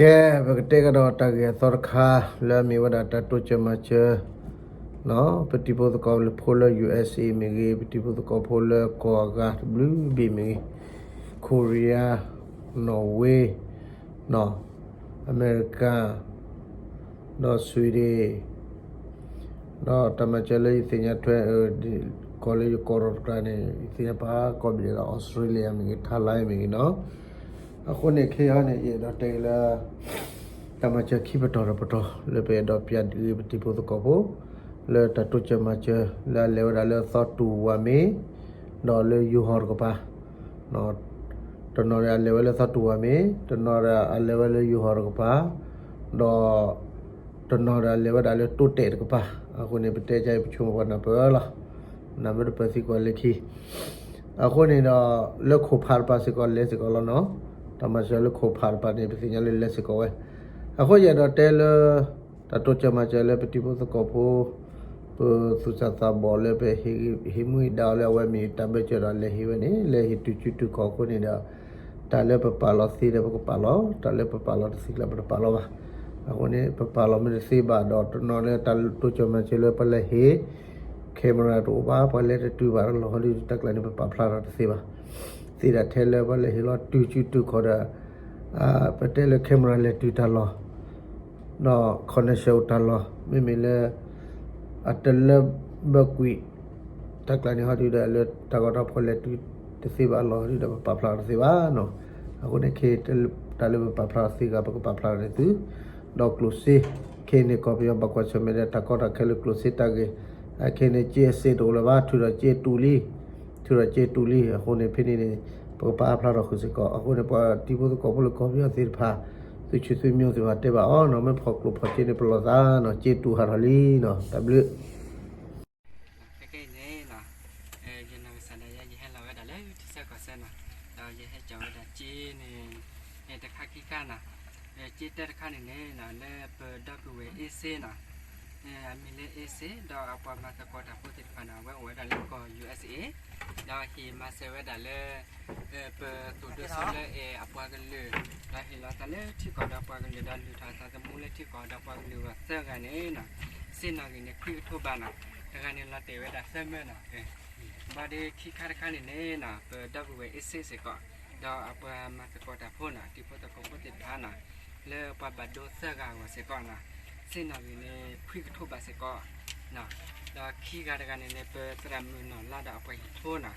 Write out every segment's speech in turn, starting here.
ကဲ, ပကတဲကဒီးတၢ်ဂ့ၢ်အသီတခါ လၢအမ့ၢ်ဝဲဒၣ်တၢ်တိစၢၤမၤစၢၤ ပတံၤဖိသကိးဖိလၢ U S A မ့ၢ်ဂ့ၤ, ပတံၤဖိသကိးဖိလၢကီၢ်အဂၤတဘျုးဘ့ၣ်မ့ၢ်ဂ့ၤ, Korea, Norway, အမဲရကၤ, ဒီး Sweden, ဒီးတၢ်မၤစၢၤလၢယသ့ၣ်ညါထွဲ ကီၢ်လၢယကီၢ်ဒီးတကျါန့ၣ် ယသ့ၣ်ညါပာ်ကိးဘ့ၣ်ဒီး Australia မ့ၢ်ဂ့ၤ, Thailand မ့ၢ်ဂ့ၤနီၤ. အဃိန့ၣ် ခဲအံၤန့ၣ် ယအဲၣ်ဒိးတဲလၢ တၢ်မၤစၢၤခံပတီၢ်တပတီၢ် လၢပအဲၣ်ဒိးပျၢ်ဒုးပတံၤဖိသကိးဖိ လၢတၢ်တိစၢၤမၤစၢၤ လၢအလဲၤဝဲဒၣ်လၢသီတူၢ်ဝၤမ့ၢ် ဒီးလၢယိၤဟီၣ်တကပၤ, တနီၤဒီးအလဲၤဝဲလၢသီတူၢ်ဝၤမ့ၢ်, တနီၤဒီးအလဲၤဝဲလၢယိၤဟီၣ်တကပၤ, ဒီး တနီၤဒီးအလဲၤဝဲဒၣ်လၢတိတဲာ်တကပၤ. အဃိန့ၣ် ပတဲကါအံၤ ပဆိကမိၣ်ပှၤနၢ်ပၢၢ်လီၤ. နၢ်ပၢၢ်တပၢၢ်သံကွၢ်လၢခံ အဃိန့ၣ်ဒီး လၢခိၣ်ဖးတပၤစ့ၢ်ကီးလဲၤစ့ၢ်ကီးလီၤနီၤ. တၢ်မၤစၢၤလၢခိၣ်ဖးတပၤန့ၣ် ပသ့ၣ်ညါလၢလဲၤစ့ၢ်ကီးဝဲ. အဃိယအဲၣ်ဒိးတဲလၢ တၢ်တိစၢၤမၤစၢၤလၢပတံၤဖိသကိးဖိ ပသူၣ်စၢ်သးဘီၣ်လၢပဟ့ၣ်မူဟ့ၣ်ဒါအီၤလၢအဝဲမ့ၢ်တၢ်ဘၢၣ်စၢၤဒီး လဲၤဟ့ၣ်ဝဲန့ၣ် လဲၤဟ့ၣ်တုၤစုတုၤခီၣ်အဃိန့ၣ်ဒီး တၢ်လၢပပာ်လီၤသ့ဒီးပကပာ်လီၤ, တၢ်လၢပပာ်လီၤတသ့ကျါပတပာ်လီၤဘၣ်. အဃိန့ၣ် ပပာ်လီၤမ့ၢ်တသ့ဘၣ်ဒီး တနီၤလၢတၢ်တိစၢၤမၤစၢၤလၢပှၤလဲၤဟ့ၣ် camera တအိၣ်ဘၣ်, ပှၤလဲၤတတုၤဘၣ်လီၤဟီဒုး တၢ်ကျါန့ၣ် ပပာ်ဖျါထီၣ်တသ့ဘၣ်. သ့ဒၣ်ထဲလၢပှၤလဲၤဟ့ၣ်လီၤတုၤစုတုၤခီၣ်ဒီး ပတဲလၢ camera လဲၤတုၤတၢ်လီၢ် ဒီး connection အိၣ်တၢ်လီၢ် မ့မ့ၢ်လၢ အတလၢဘၢကွံာ် တၢ်ကျါန့ၣ်ဟီဒုးဒီး လၢတၢ်ဂီၤတၢ်ဖီၣ်လဲၤတုၤတသ့ဘၣ်လီၤဟီဒုးဒီး ပပာ်ဖျါထီၣ်တသ့ဘၣ်နီၤ. အဃိန့ၣ် ခဲတၢ်လၢပပာ်ဖျါထီၣ်သ့ဂၤ ပကပာ်ဖျါထီၣ်န့ၣ်သု ဒီးကျိၣ်စ့ ခဲအံၤန့ၣ် ကီၢ်ပယီၤဘၣ်ကွၢ်ဆၢၣ်မဲာ်ဒီး တၢ်ကီတၢ်ခဲလၢကျိၣ်စ့တၢ်ဂ့ၢ်, အခဲအံၤန့ၣ် က့အစ့တအိၣ်လၢၤဘၣ်, ထုးဒီးက့တူာ်လံ, ထုးဒီးက့တူာ်လံ. အဃိန့ၣ် ဖဲန့ၣ်န့ၣ် ပကပာ်ဖျါထီၣ်ဃုာ်စ့ၢ်ကီး. အဃိန့ၣ် ပှၤတံၤဖိသကိးဖိလၢကီၢ်ပယီၤသ့ၣ်တဖၣ် သုဆူၣ်သုမံသ့ၣ်တဖၣ်တဲဘၣ်အီၤနီၤ, မ့ၢ်ဖီၣ်ကျိၣ်ဖီၣ်စ့န့ၣ် ပလီၢ်သးနီၤ, က့တူာ်ဟးထီၣ်လံနီၤ, တၢ်ဘျုး ခဲကနံၣ်အံၤန့ၣ်နီၤ, ယနီၢ်ကစၢ်ဒၣ်ယဲ ယဟဲလီၤဝဲဒၣ်လၢထံဆၢကီၢ်ဆၢနီၤ, ဒီးယဟဲကၠီၤဝဲဒၣ်က့န့ၣ် တခါခံခါနီၤ, က့တၢတခါန့ၣ်န့ၣ်နီၤ လၢပဒီပုၢ်ဝဲၢ်အ့စ့နီၤ, အမံၤလၢ အ့စ့ ဒီးအပှၤမၤသကိးတၢ်ဖိသ့ၣ်တဖၣ်န့ၣ် အဝဲအိၣ်ဝဲဒၣ်လၢကီၢ် U S A, ဒီးဟ့ၣ်မၤစၢၤဝဲဒၣ်လၢ ပသိၣ်ဒိၣ်စိလၢအဲၣ်အပှၤကလုာ်, ဒီးဟ့ၣ်လီၤသးလၢထံကီၢ်ဒီးပှၤကလုာ် ဒီးလုၢ်ထီၣ်အသးသမူလၢထံကီၢ်ဒီးပှၤကလုာ်အဂီၢ်သၢဂၤန့ၣ်နီၤ, စ့နီၣ်ဂံၢ်န့ၣ် ခွံကထိဘးနီၤ, တဂၤန့ၣ်လီၤတဲာ်ဝဲဒၣ်သၢမၢနီၤ, ဘၣ်ဒီးခံခါတခါန့ၣ်န့ၣ်နီၤ ပဒီပုၢ်ဝဲၢ်အ့စ့စ့ၢ်ကီး, ဒီးအပှၤမၤသကိးတၢ်ဖိနီၤ တံၤဖိသကိးဖိသ့ၣ်တဖၣ်နီၤ လၢပှၤဘၣ်ဒိသၢဂၤအဂီၢ်စ့ၢ်ကီးနီၤ, စ့နီၣ်ဂံၢ်န့ၣ် ခွံကထိဘးစ့ၢ်ကီး ဒီးခံဂၤတဂၤန့ၣ်န့ၣ် ပသရၣ်မုၣ်နီၢ်လါဒီးအပှၤဟံၣ်ဖိနီ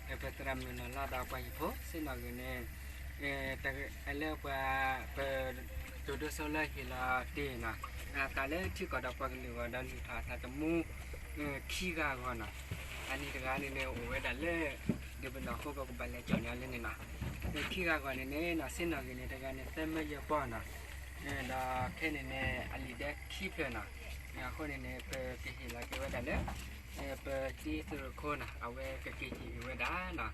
ၤ, ပသရၣ်မုၣ်နီၢ်လါဒီးအပှၤဟံၣ်ဖိ စ့နီၣ်ဂံၢ်န့ၣ် လၢပှၤ ပ သိၣ်ဒိၣ်စိလၢဟ့ၣ်လီၤတ့ၢ်နီၤ အသးလၢထံကီၢ်ဒီးပှၤကလုာ်အဂီၢ်ဒီးလုၢ်ထီၣ်အသးသမူ ခံဂၤအဂီၢ်နီၤ, အန့ၣ်တဂၤန့ၣ်န့ၣ် အိၣ်ဝဲဒၣ်လၢ ဒုးပနီၢ်အဃိ ပကဘၣ်လဲၤကၠီၣ်န့ၢ်အီၤလၢန့ၣ်နီၤ, ခံဂၤအဂီၢ်န့ၣ်န့ၣ်နီၤ စ့နီၣ်ဂံၢ်န့ၣ် တဂၤန့ၣ်သၢမၢယဲၢ်ပီနီၤ, ဒီးခဲန့ၣ်န့ၣ် အလံာ်ဒၢခံဖျၢၣ်နီၤ, အဃိန့ၣ်န့ၣ် ပကဟ့ၣ်လီၤက့ၤဝဲဒၣ်လၢ ပတံၤသရၣ်ခိၣ်နီၤ အဝဲကက့ၤဟ့ၣ်က့ၤဝဲဒၣ်နီၤ,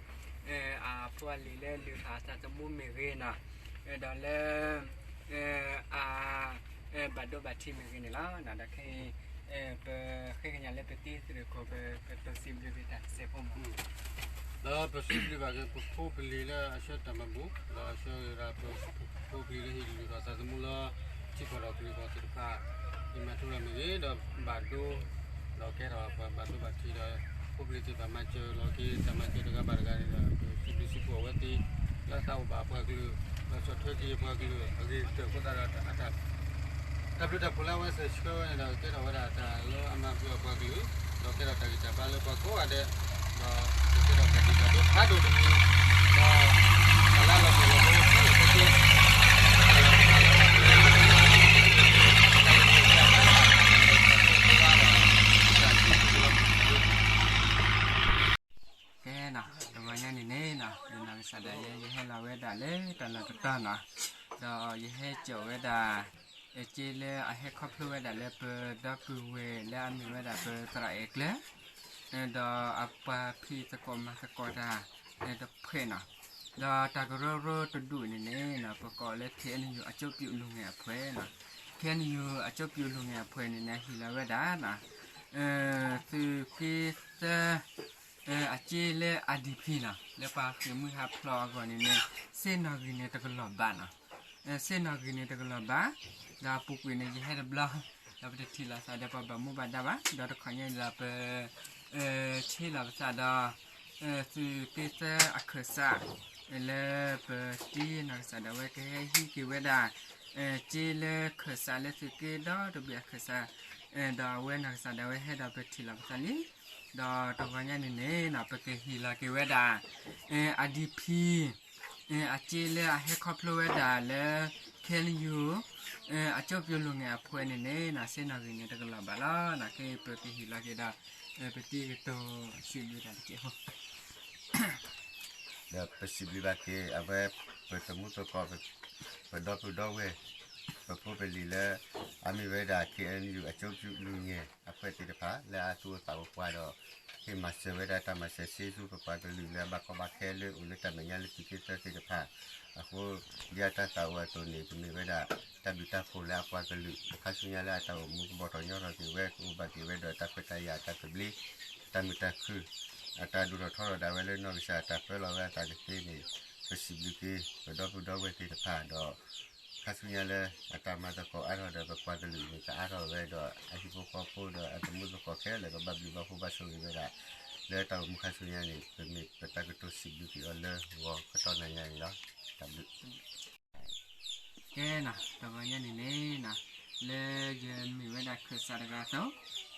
အဖိအလံၤလၢလုၢ်ထီၣ်အသးသမူမ့ၢ်ဂ့ၤနီၤ, ဒီးလၢ အ ဘၣ်ဒိဘၣ်ထံးမ့ၢ်ဂ့ၤန့ၣ်လီၤ. ဒီးခဲအံၤ ပဃ့ကညးလၢပတံၤသရၣ်ခိၣ် ပကတိၤစံးဘျုးက့ၤတၢ်စဲးဖိမး, ဒီးပစံးဘျုးဘၣ်က့ၤပဖိပလံၤလၢအဆှၢတၢ်မၤဘူၣ်, ဒီးအဆှၢက့ၤဒၣ်ပဖိပလံၤလၢဟ့ၣ်လုၢ်ထီၣ်သးသမူလၢ ထံကီၢ်ဒီးကလုာ်ကီၢ်သ့ၣ်တဖၣ် ယမၤထူရၤမ့ၢ်ဂ့ၤ, ဒီးဘၣ်ဒိ ဒီးကဲထီၣ်ပှၤဘၣ်ဒိဘၣ်ထံးဒီး ဖိပလံၤသ့ၣ်တဖၣ်မၤစၢၤလီၤက့ၤ တၢ်မၤစၢၤတဂၤဘၣ်တဂၤန့ၣ်ဒီး ပစံးဘျုးစံးဖှိၣ်အဝဲသ့ၣ် လၢအသးအိၣ်ဘၣ်ပှၤကလုာ် ဒီးဆီၣ်ထွဲက့ၤပှၤကလုာ်အဂ့ၢ်ကတၢၢ်အဃိသတးဒီး တၢ်ဘျုးတၢ်ဖှိၣ်လၢအဝဲသ့ၣ်ဆှၢဝဲန့ၣ်ဒီး ကဲထီၣ်ဝဲဒၣ်တၢ်လၢအမၤဘျုးအပှၤကလုာ် ဒီးကဲထီၣ်တၢ်ဂံၢ်တၢ်ဘါလၢပှၤကိးဂၤဒဲး ဒီးကဲထီၣ်တၢ်ဘျုးတၢ်ဖှိၣ်ဖးဒိၣ်တမံၤ ဒီး တၢ်လၢအလီၤပှီၢ်လီၤဘိခဲလၢာ်ခဲဆ့ ကဲနီၤ တဂီၤညါန့ၣ်န့ၣ်နီၤ ယနီၢ်ကစၢ်ဒၣ်ယဲ ယဟဲလီၤဝဲဒၣ်လၢတၢ်လီၢ်တတီၤနီၤ, ဒီးယဟဲစိာ်ဝဲဒၣ် က့လၢအဟဲခီဖျိဝဲဒၣ်လၢပဒီပုၢ်ဝဲၢ်လၢအမ့ၢ်ဝဲဒၣ်ပသရၣ်အဲၣ်ကျၢၤ ဒီးအပှၤဖံးသကိးမၤသကိးတၢ်တဖုန့ၣ်, ဒီးတၢ်ကရၢကရိတဒူၣ်န့ၣ်န့ၣ်နီၤ ပကိးလၢ K N U အကျိုးပြုလူငယ်အဖွဲ့နီၤ, K N U အကျိုးပြုလူငယ်အဖွဲ့န့ၣ်န့ၣ် ဟ့ၣ်လီၤဝဲဒၣ်နီၤ သုးက့သၢ အက့လၢ I D P နီၤ လၢပှၤဃ့ၢ်မှံဟးဖျိးအဂီၢ်န့ၣ်န့ၣ် စ့နီၣ်ဂံၢ်န့ၣ်တကလီၢ်ဘးနီၤ, ဆ့ၣ်နီၤဂ့ၤန့ၣ်တကလီၤဘၣ်, ဒီးအပူၤကွံာ်န့ၣ် ယဟဲတဘျီ, ဒီးပတထံၣ်လိာ်သးဒီးပှၤဘၣ်မူဘၣ်ဒါဘၣ်, ဒီးတခီညါအံၤလီၤပ ဆ့ၣ်လီၤပသးဒီး သုးက့သၢအခၢၣ်စး လၢပတံၤနီၢ်ကစၢ်ဒၣ်ဝဲကဟဲဟံးက့ၤဝဲဒၣ် က့လၢခၢၣ်စးလၢသုးက့ဒီတဘ့ၣ်အခၢၣ်စး, ဒီးအဝဲနီၢ်ကစၢ်ဒၣ်ဝဲဟဲဒီးပထံၣ်လိာ်ပသးလံ, ဒီးတဂီၤညါန့ၣ်န့ၣ် ပကဟ့ၣ်လီၤက့ၤဝဲဒၣ် အဒံးဖံ အက့လၢအဟဲခီဖျိဝဲဒၣ်လၢ ခဲလၢယိၤ အကၠိပယိၤလိာ်ငဲၤအဖှဲန့ၣ်န့ၣ် ဆ့ၣ်နီၤဂ့ၤန့ၣ်တကလီၤဘၣ်လီၤ. နာ်က့ပကဟ့ၣ်လီၤက့ၤဒီး ပတံၤကတိၤစံးဘျုးတၢ်တက့ၢ်ဖိ ဒီးပစံးဘျုးဘၣ်က့ၤ အဝဲ ပသမူသကိး ပဒီပုၢ်ဒီဝဲၢ် ပဖိပလံၤလၢ အမ့ၢ်ဝဲဒၣ် ခဲလၢယိၤ အကၠိပယိၤလိာ်ငဲၤအဖှဲသ့ၣ်တဖၣ် လၢအသူၣ်အိၣ်သးအိၣ်ပှၤဒီး ဟ့ၣ်မၤစၢၤဝဲဒၣ်တၢ်မၤစၢၤဆ့ဆူပပှၤကလုာ်လၢအဘၣ်ကီဘၣ်ခဲလၢအိၣ်လၢတၢ်မဲာ်ညါလၢသုးက့သၢသ့ၣ်တဖၣ် အဃိ ဒ်အတၢ်သးအိၣ်အသိးန့ၣ် ကမ့ၢ်ဝဲဒၣ် တၢ်ဘျုးတၢ်ဖှိၣ်လၢအပှၤကလုာ် ခါဆူညါလၢအတၢ်အိၣ်မူကဘီၣ်ထီၣ်ညီထီၣ်က့ၤဝဲ ကအိၣ်ဘၣ်က့ၤဝဲဒီးတၢ်ခွဲးတၢ်ယာ်တၢ်သဘျ့ တၢ်မုာ်တၢ်ခုၣ် အတၢ်ဒိၣ်ထီၣ်ထီထီၣ်ဒၣ်ဝဲလၢနီၢ်ကစၢ်တၢ်ပၢလီၤဝဲအသးတသ့န့ၣ် ပစံးဘျုးက့ၤ ပဒီပုၢ်ဒီဝဲၢ်သ့ၣ်တဖၣ်ဒီး ခါဆူညါလၢအတၢ်မၤသကိးအါထီၣ်ဒီးပပှၤကလုာ်န့ၣ် ကအါထီၣ်ဝဲဒီး အဟံၣ်ဖိဃီဖိဒီးအသမူသကိးခဲလၢာ်ကဘၣ်ဘျုးဘၣ်ဖှိၣ်ဘၣ်ဆိၣ်ဂ့ၤဝဲဒၣ် လၢတၢ်အိၣ်မူခါဆူညါန့ၣ် ပမ့ၢ်ပတၢ်ကတိၤစံးဘျုးက့ၤအီၤလၢဂီၤကတီၢ်နၤညါအံၤလီၤ. တၢ်ဘျုး ကဲနီၤ တဂီၤညါန့ၣ်န့ၣ်နီၤ လၢယမ့ၢ်ဝဲဒၣ်ခၢၣ်စးတဂၤအသိး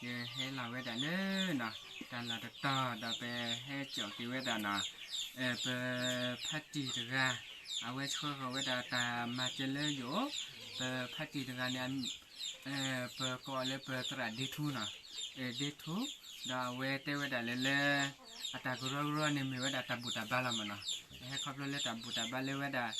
ယဟဲလီၤဝဲဒၣ်လၢနီၤ တၢ်လီၢ်တတီၤဒီးပဟဲစိာ်က့ၤဝဲဒၣ်နီၤ ပဖါတံၢ်တဂၤ အဝဲဆှၢဃီၤဝဲဒၣ်တၢ်မၤစၢၤလၢယအိၣ် ပဖါတံၢ်တဂၤန့ၣ် ပကိးအီၤလၢပသရၣ်ဒ့ထူနီၤ ဒ့ထူ ဒီးအဝဲတဲဝဲဒၣ်လၢလၢ အတၢ်ကရၢကရိန့ၣ်မ့ၢ်ဝဲဒၣ်တၢ်ဘူၣ်တၢ်ဘါလီၤမးနီၤ ဟဲခီဖျိလၢတၢ်ဘူၣ်တၢ်ဘါလၢဝဲဒၣ်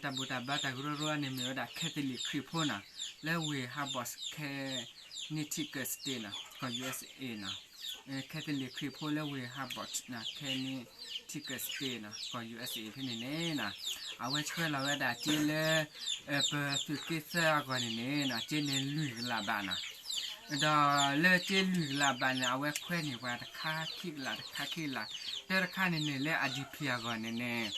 တၢ်ဘူၣ်တၢ်ဘါတၢ်ကရၢကရိန့ၣ်မ့ၢ်ဝဲဒၣ် Catholic ခရံာ်ဖိနီၤ လၢဝ့ၢ် Humboldt Connecticut State နီၤ ကီၢ် ယူၣ်အ့ၣ်စ့ၣ်နီၤ Catholic ခရံာ်ဖိလၢဝ့ၢ် Humboldt နီၤ Connecticut State နီၤ ကီၢ် ယူၣ်အ့ၣ်စ့ၣ် ဖဲန့ၣ်န့ၣ်နီၤ အဝဲဆှၢလီၤဝဲဒၣ်က့လၢ ပသုးက့သၢအဂီၢ်န့ၣ်န့ၣ်နီၤ က့န့ၣ်လွံၢ်ကလးဘးနီၤ ဒီးလၢက့လွံၢ်ကလးဘးန့ၣ် အဝဲခွဲးန့ၢ်ပှၤတခါခံကလး တခါခံကလး တၢ်တခါန့ၣ်န့ၣ် လၢ အဒံးဖံ အဂီၢ်န့ၣ်န့ၣ်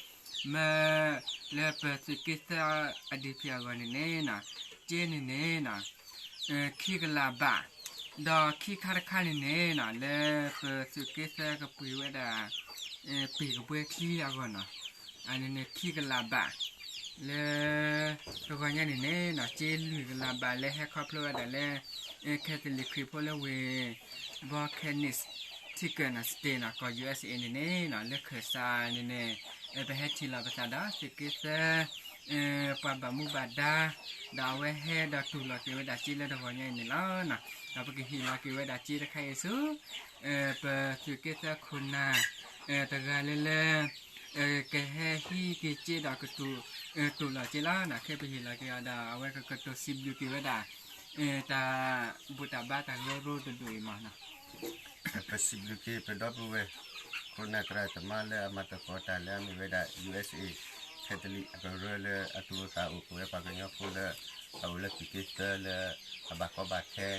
မ့ၢ်လၢပသုးက့သၢ အဒံးဖံ အဂီၢ်န့ၣ်န့ၣ်နီၤ က့န့ၣ်န့ၣ်နီၤ ခံကလးဘး ဒီးခံခါတခါန့ၣ်န့ၣ်နီၤ လၢပသုးက့သၢကပှ့ၤဝဲဒၣ် ပ့ၢ်ကဘှဲချံအဂီၢ်နီၤ အန့ၣ်န့ၣ်ခံကလးဘး လၢ တဂီၤညါန့ၣ်န့ၣ်နီၤ က့လွံၢ်ကလးဘးလၢဟဲခီဖျိဝဲဒၣ်လၢ Catholic ခရံာ်ဖိလၢဝ့ၢ် Volcanic Ticket နီၤ State နီၤ ကီၢ် ယူၣ်အ့ၣ်စ့ၣ် န့ၣ်န့ၣ်နီၤ လၢခၢၣ်စးန့ၣ်န့ၣ် ပဟဲထံၣ်လိာ်ပသးဒီးသုးက့သၢ ပှၤဘၣ်မူဘၣ်ဒါ ဒီးအဝဲဟဲဒီးတူၢ်လိာ်က့ၤဝဲဒၣ်က့လၢတဂီၤညါအံၤန့ၣ်လီၤ. ဒီးပကဟ့ၣ်လီၤက့ၤဝဲဒၣ်က့တခါအံၤဆူ ပသုးက့သၢခိၣ်နၢ် တဂၤလၢလၢ ကဟဲဟံးက့ၤက့ဒီးကတူၢ် တူၢ်လိာ်က့လီၤ. ခဲအံၤပဟ့ၣ်လီၤက့ၤအီၤဒီး အဝဲကကတိၤစံးဘျုးက့ၤဝဲဒၣ် တၢ်ဘူၣ်တၢ်ဘါတၢ်ကရၢကရိတဒူၣ်အံၤမးနီၤ. ပစံးဘျုးက့ၤပဒီပုၢ်ဝဲၢ် ခိၣ်နၢ်သရၣ်သမါလၢအမၤသကိးတၢ်လၢအမ့ၢ်ဝဲဒၣ် ယူၣ်အ့ၣ်စ့ၣ် Catholic အကရၢလၢအသူၣ်အိၣ်သးအိၣ် ပဝဲပှၤကညီဖိလၢ အအိၣ်လၢသုးက့သၢလၢ အဘၣ်ကီဘၣ်ခဲ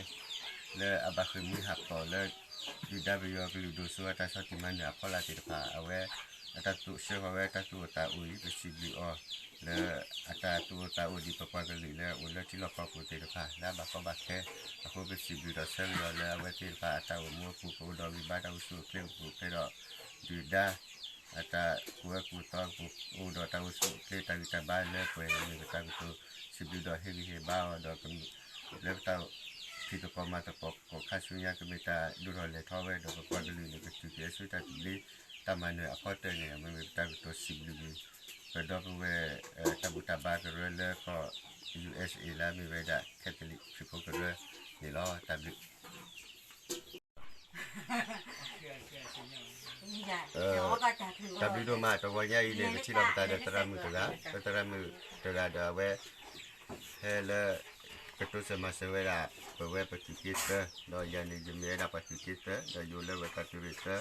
လၢအဘၣ်ဃ့ၢ်မှံဟးဖျိးလၢ ဒုၣ်ဒါပယီၤကလုာ်ဒိၣ်စိအတၢ်ဆီၣ်တံၢ်မၤနၢၤအဖီလာ်သ့ၣ်တဖၣ် အဝဲ အတၢ်သိၣ်ဆှၢဃီၤဝဲတၢ်သူၣ်အိၣ်သးအိၣ်အံၤ ပစံးဘျုးအီၤ လၢအတၢ်သူၣ်အိၣ်သးအိၣ်ဒ်ပပှၤကလုာ်လၢအိၣ်လၢထံလီၢ်ကီၢ်ပူၤသ့ၣ်တဖၣ် လၢအဘၣ်ကီဘၣ်ခဲ အဃိပစံးဘျုးဒီးဆၢဂ့ၤအီၤလၢအဝဲသ့ၣ်တဖၣ်အတၢ်အိၣ်မူအပူၤ ကအိၣ်ဒီးဂံၢ်ဘါတၢ်အိၣ်ဆူၣ်အိၣ်ချ့အပူၤ ဖဲဒီး ဒုၣ်ဒါ အတၢ်ကူၣ်အၢကူၣ်သီအပူၤ ကအိၣ်ဒီးတၢ်အိၣ်ဆူၣ်အိၣ်ချ့တၢ်ဂံၢ်တၢ်ဘါလၢပှဲၤန့ၣ် မ့ၢ်ပတၢ်ကတိၤစံးဘျုးဒီးဟ့ၣ်ဂံၢ်ဟ့ၣ်ဘါအီၤဒီး လၢပတၢ်ဖံးသကိးမၤသကိးခါဆူညါ ကမ့ၢ်တၢ်ဒိၣ်ထီၣ်လဲၢ်ထီၣ်ဝဲဒီး ပပှၤကလုာ်န့ၣ် ကတုၤက့ၤအဆူတၢ်သဘျ့ တၢ်မၤနၢၤအဖီတၢၢ်န့ၣ် မ့မ့ၢ်ပတၢ်ကတိၤစံးဘျုးက့ၤ ပဒီပုၢ်ဝဲၢ် တၢ်ဘူၣ်တၢ်ဘါကရၢလၢကီၢ် ယူၣ်အ့ၣ်စ့ၣ် လၢအမ့ၢ်ဝဲဒၣ် Catholic ခရံာ်ဖိကရၢန့ၣ်လီၤ. တၢ်ဘျုး တၢ်ဘျုးဒိၣ်မး တဂီၤညါအံၤန့ၣ် ပထံၣ်လိာ်ပသးဒီးသရၣ်မုၣ်တဂၤ ပသရၣ်မုၣ်တဂၤဒီးအဝဲ ဟဲလၢ ကတိစၢၤမၤစၢၤဝဲဒၣ် ပဝဲပသုးက့သၢ ဒီးယၤန့ၣ် ယမ့ၢ်ဝဲဒၣ်ပှၤသုးက့သၢ ဒီးယအိၣ်လၢဝဲကီၢ်သုးရ့ၣ်သၢ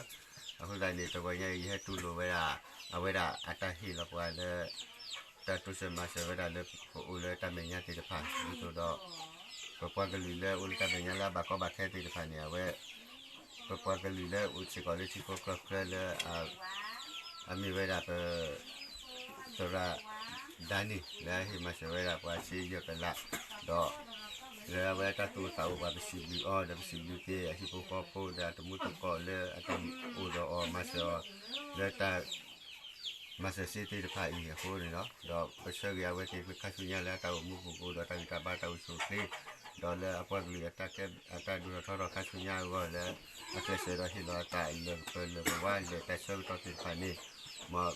အဃိသတးန့ၣ် တဂီၤညါအံၤ ယဟဲတူၢ်လိာ်ဝဲဒၣ် အဝဲဒၣ်အတၢ်ဟ့ၣ်လီၤပှၤလၢ တၢ်တိစၢၤမၤစၢၤဝဲဒၣ်လၢပအိၣ်လၢတၢ်မဲာ်ညါသ့ၣ်တဖၣ် ဒ်သိးဒီး ပပှၤကလုာ်လၢအိၣ်လၢတၢ်မဲာ်ညါလၢအဘၣ်ကီဘၣ်ခဲသ့ၣ်တဖၣ်န့ၣ် အဝဲ ပပှၤကလုာ်လၢအိၣ်စ့ၢ်ကီးလၢထံဖိကျိချၢလၢ အမ့ၢ်ဝဲဒၣ်ပ သရၣ် ဒၣ်န့ၣ် လၢအဟ့ၣ်မၤစၢၤဝဲဒၣ်ပှၤစ့ယဲၢ်ကလး, ဒီး လၢအဝဲတၢ်သူၣ်အိၣ်သးအိၣ် ပှၤပစံးဘျုးအီၤ ဒီးပစံးဘျုးက့ၤအဟံၣ်ဖိဃီဖိ ဒီးအတၢ်မူတကိးလၢအတၢ်အိၣ်ဒီးအီၤမၤစၢၤအီၤ လၢတၢ် မၤစၢၤစ့သ့ၣ်တဖၣ်အံၤအဃိန့ၣ်လီၤ. ဒီးပဆၢဂ့ၤအဝဲသ့ၣ်တဖၣ်ခါဆူညါလၢအတၢ်အိၣ်မူပူၤကိးဒီးတၢ်ဂံၢ်တၢ်ဘါတၢ်အိၣ်ဆူၣ်အိၣ်ချ့, ဒီးလၢအပှၤကလုာ်အတၢ်ဒိၣ်ထီၣ်ထီထီၣ်ခါဆူညါအဂီၢ်လၢ အကျဲးစၢးဒီးဟ့ၣ်လီၤအသးလၢကပၢၤလၢကဝါလၢတၢ်ဆၢကတီၢ်သ့ၣ်တဖၣ်န့ၣ်, မ်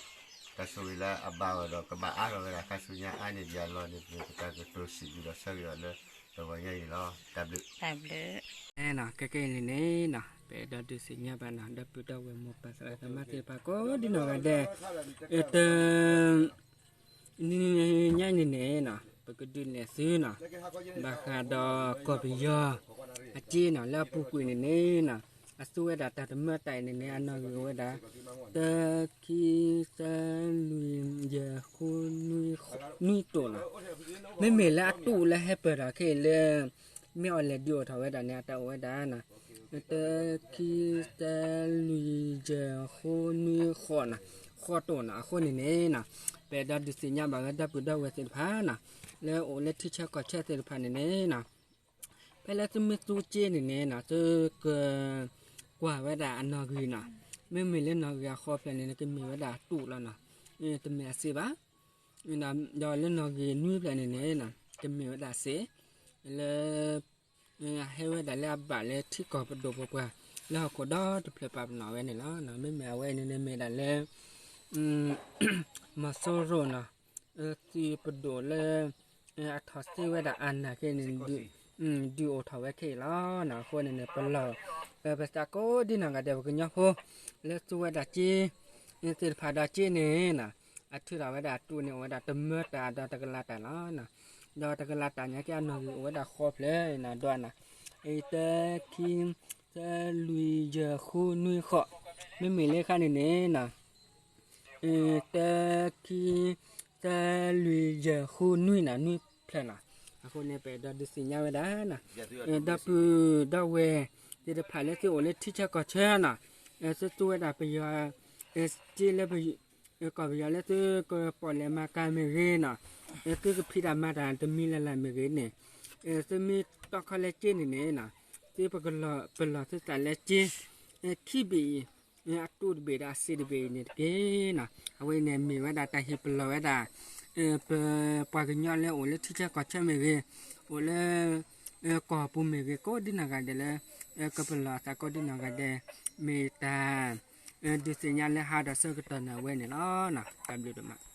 တၢ်ဆိၣ်ဂ့ၤလၢအဘၣ်အီၤဒီးကဘၣ်အါထီၣ်ဝဲဒၣ်ခါဆူညါအါန့ၢ်ဒံးအလီၢ်န့ၣ် ပကတၢ်ကတိၤစံးဘျုးဒီးဆၢဂ့ၤအီၤလၢတဂီၤညါအံၤန့ၣ်လီၤ. တၢ်ဘျုး တၢ်ဘျုး ကဲကဲအံၤန့ၣ်န့ၣ်နီၤ ပအဲၣ်ဒိးဒုးသ့ၣ်ညါဘၣ်နီၤ ဒီပုၢ်ဒီဝဲၢ်မိၢ်ပၢ်သရၣ်သမါသ့ၣ်တဖၣ်ကိးဒ်နီၢ်ဂၤဒဲး, တ နံၤညါအံၤန့ၣ်န့ၣ်နီၤ ပကဒုးနဲၣ်သုနီၤ ဘၣ်ဃးဒီးကီၢ်ပယီၤ အစ့နီၤ လၢအပူၤကွံာ်န့ၣ်န့ၣ်နီၤ အသူဝဲဒၣ်တၢ်တမၢတၢ်အံၤန့ၣ်န့ၣ် အနီၣ်ဂံၢ်အိၣ်ဝဲဒၣ် တၢ ခံ သၢ လွံၢ် ယဲၢ် ဃု နွံ နွံတိာ်နီၤ. မ့မ့ၢ်လၢအတိာ်လၢဟဲပၢၢ်ထီၣ်ခဲအံၤလၢ မ့ၢ်အီၤလဲၣ်ဒုးအိၣ်ထီၣ်ဝဲဒၣ်န့ၣ် အတၢ်အိၣ်ဝဲဒၣ်နီၤ တၢ ခံ သၢ လွံၢ် ယဲၢ် ဃု နွံ ဃိးနီၤ ဃိးတိာ်နီၤ. အဃိန့ၣ်န့ၣ်နီၤ ပအဲၣ်ဒိးဒုးသ့ၣ်ညါဘၣ်ဝဲဒီပုၢ်ဒီဝဲၢ်သ့ၣ်တဖၣ်နီၤ လၢအိၣ်လၢထံဆၢကီၢ်ဆၢသ့ၣ်တဖၣ်န့ၣ်န့ၣ်နီၤ ဖဲလၢသုမ့ၢ်သူစ့န့ၣ်န့ၣ်နီၤ သုက ကွၢ်ဝဲဒၣ်အနီၣ်ဂံၢ်နီၤ မ့မ့ၢ်လၢနီၣ်ဂံၢ်အဃီဖျၢၣ်န့ၣ် ကမ့ၢ်ဝဲဒၣ်အတိာ်လီၤနီၤ တမ့ၢ်အစ့ဘၣ် ဒီးလၢနီၣ်ဂံၢ်နွံဖျၢၣ်န့ၣ်န့ၣ်နီၤ ကမ့ၢ်ဝဲဒၣ်စ့ လၢ ဟဲဝဲဒၣ်လၢအဘၣ်လၢထံကီၢ်ပဒိၣ်ပပှၢ် လၢဟီၣ်ခိၣ်ဒီတဖျၢၣ်ပာ်ပနီၣ်ဝဲန့ၣ်လီၤ. မ့မ့ၢ်အဝဲအံၤန့ၣ်န့ၣ်မ့ၢ်ဒၣ်လၢ မီၤစိရိၤနီၤ သုးပဒိၣ်လၢ အထီၣ်သ့ဝဲဒၣ်အနၢ်က့န့ၣ် ဒုးအိၣ်ထီၣ်ဝဲခဲအံၤလီၤ. အဃိန့ၣ်န့ၣ် ပလီၢ် ပသးကိးဒ်နီၢ်ဂၤဒဲးပှၤကညီဖိ လၢသူဝဲဒၣ်စ့ သ့ၣ်တဖၣ်ဒီးစ့န့ၣ်နီၤ အထုးထီၣ်ဝဲဒၣ်အတိာ်န့ၣ် အိၣ်ဝဲဒၣ်တမၢတၢ်ဒီးတကလးတၢ်လီၤ. ဒီးတကလးတၢ်ညါက့အနီၣ်ဂံၢ်အိၣ်ဝဲဒၣ်ဃီဖျၢၣ်နီၤ ဒီးနၤ အံၤတၢ ခံ သၢ လွံၢ် ယဲၢ် ဃု နွံ ဃိး မ့မ့ၢ်လၢခါန့ၣ်န့ၣ်နီၤ တၢ ခံ သၢ လွံၢ် ယဲၢ် ဃု နွံနီၤ နွံဖျၢၣ်နီၤ. အဃိန့ၣ် ပအဲၣ်ဒိးဒုးသ့ၣ်ညါဝဲဒၣ်နီၤ ဒီပုၢ်ဒီဝဲၢ်သ့ၣ်တဖၣ်လၢသုအိၣ်လၢထံဆၢကီၢ်ဆၢနီၤ သုသူဝဲဒၣ်ပယီၤ စ့လၢ ကီၢ်ပယီၤလၢသုကပီၣ်လဲၣ်မၤကၤမ့ၢ်ဂ့ၤနီၤ သုကဖံးတၢ်မၤတၢ်တမံၤလၢ်လၢ်မ့ၢ်ဂ့ၤန့ၣ် သုမ့ၢ်တီခီလၢစ့န့ၣ်န့ၣ်နီၤ သုပကလီၢ်ပလီၢ်သုသးလၢစ့ ခံဘ့ၣ်အံၤ အတိာ်တဘ့ၣ်ဒီးအစ့တဘ့ၣ်အံၤန့ၣ်တက့ၢ်နီၤ. အဝဲန့ၣ်မ့ၢ်ဝဲဒၣ်တၢ်ဟ့ၣ်ပလီၢ်ဝဲဒၣ် ပပှၤကညီလၢအိၣ်လၢထံဆၢကီၢ်ဆၢမ့ၢ်ဂ့ၤ အိၣ်လၢ ကီၢ်ပူၤမ့ၢ်ဂ့ၤ ကိးဒ်နီၢ်ဂၤဒဲးလၢ ကပလီၢ်အသးကိးဒ်နီၢ်ဂၤဒဲး မ့ၢ်တၢ် ဒုးသ့ၣ်ညါလၢဟါဒီးဆၢကတီၢ်န့ၣ်အဝဲန့ၣ်လီၤ. တၢ်ဘျုးဒိၣ်မး.